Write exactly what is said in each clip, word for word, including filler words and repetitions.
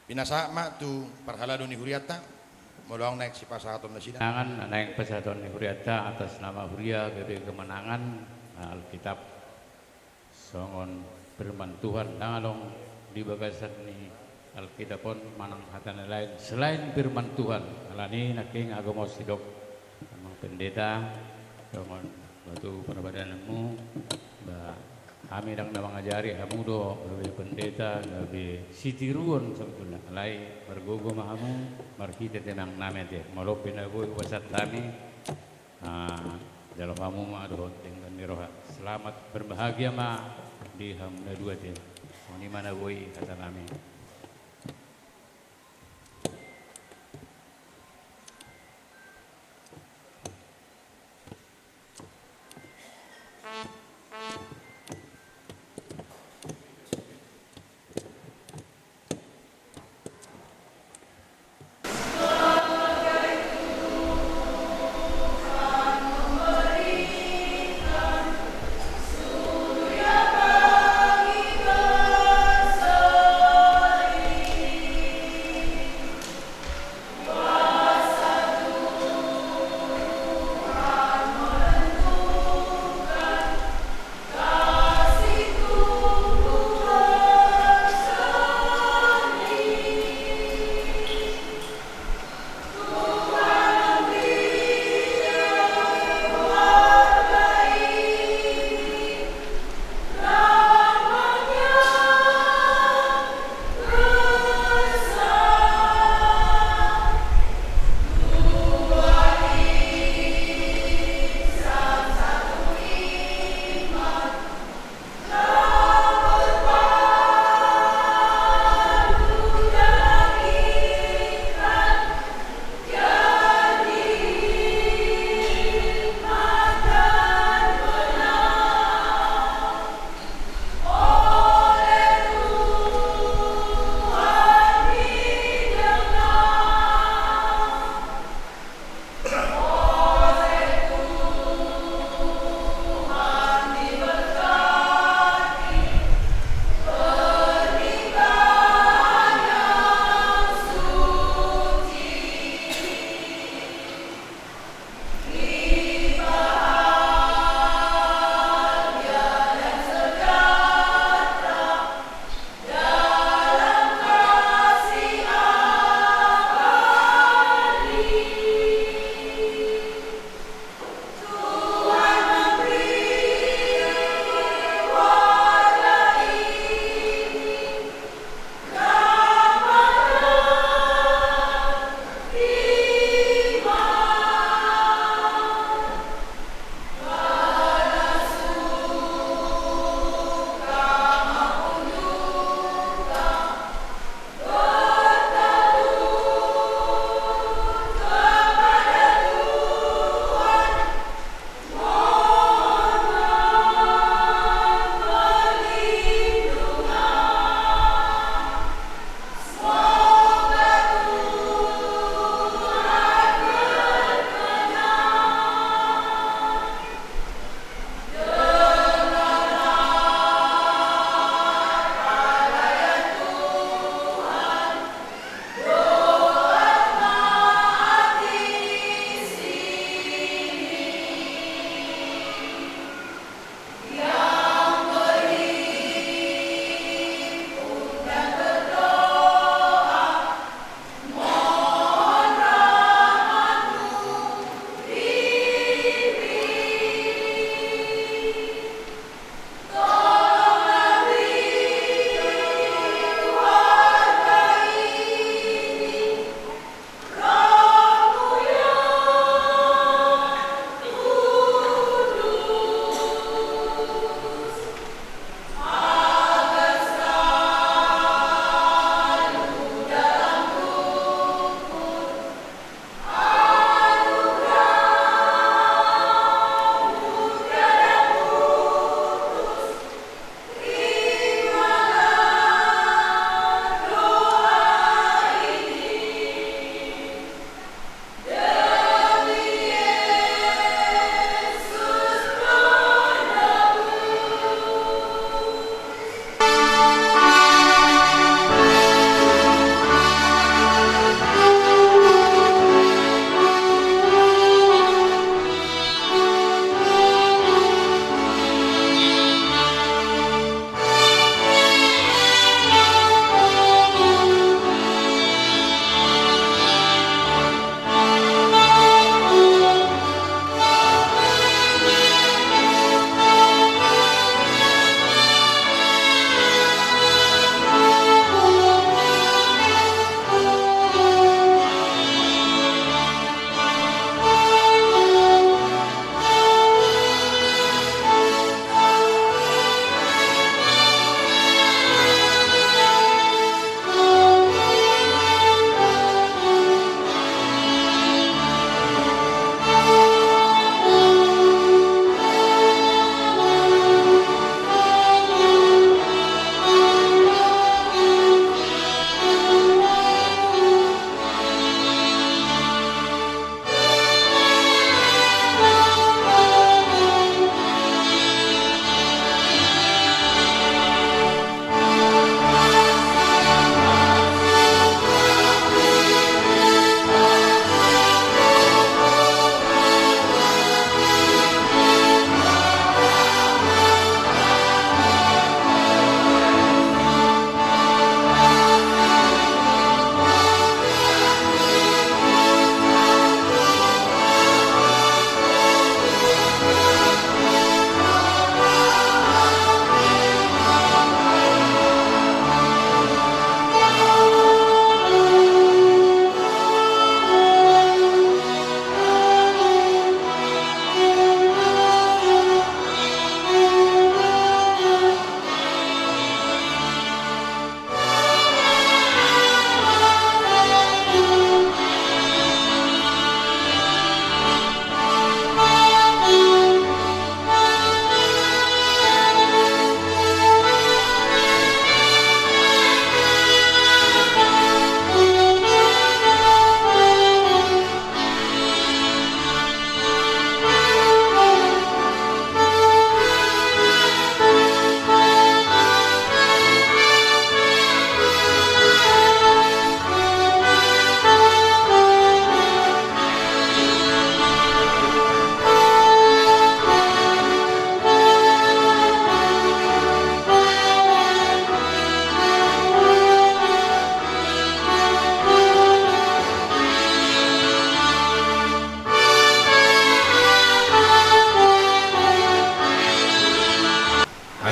Pinasahat ma tu parhalado ni hurianta, molo naeng sipasahaton nasida. Angan naeng pasahaton ni hurianta atas nama huria gabe kemenangan, Alkitab songon firman Tuhan, ndang adong di bagasan ni Alkitab on manang hata na lain selain firman Tuhan. Alani nangkin agama on sidok Amang Pendeta, songon batu parbadananmu, ba hami ndang na mangajari, hamu do gabe pendeta, gabe sitiruon sabotulna. Alai margogo ma hamu marhite tangiang nami ate. Molo pe na boi hupasahat hami, ah, jalo hamu ma dohot denggan ni roha. Selamat berbahagia ma di hamu na dua ate. Songon i ma na boi hata nami.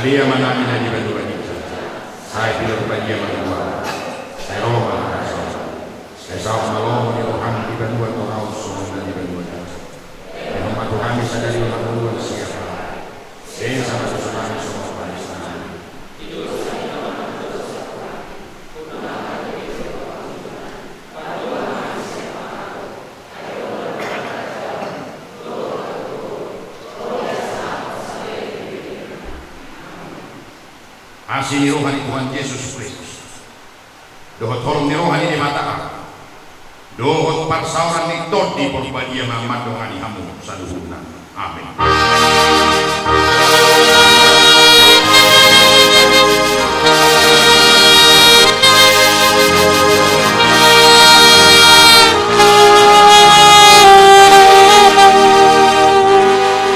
Ia manami na di banua ginjang, sai pilak badia ma di banua, sai ro ma harajaon, sai saut ma lomo ni roham di banua torus songon na di banua ginjang. Lehon ma tu hami sadari on hangoluan siapari. Sesa ma dosanami songon panesanami. Asi ni roha ni Tuhan Jesus Kristus, dohot holong ni roha ni Debata Ama, dohot parsaoran ni Tondi Porbadia ma mandongani hamu saluhutna. Amen.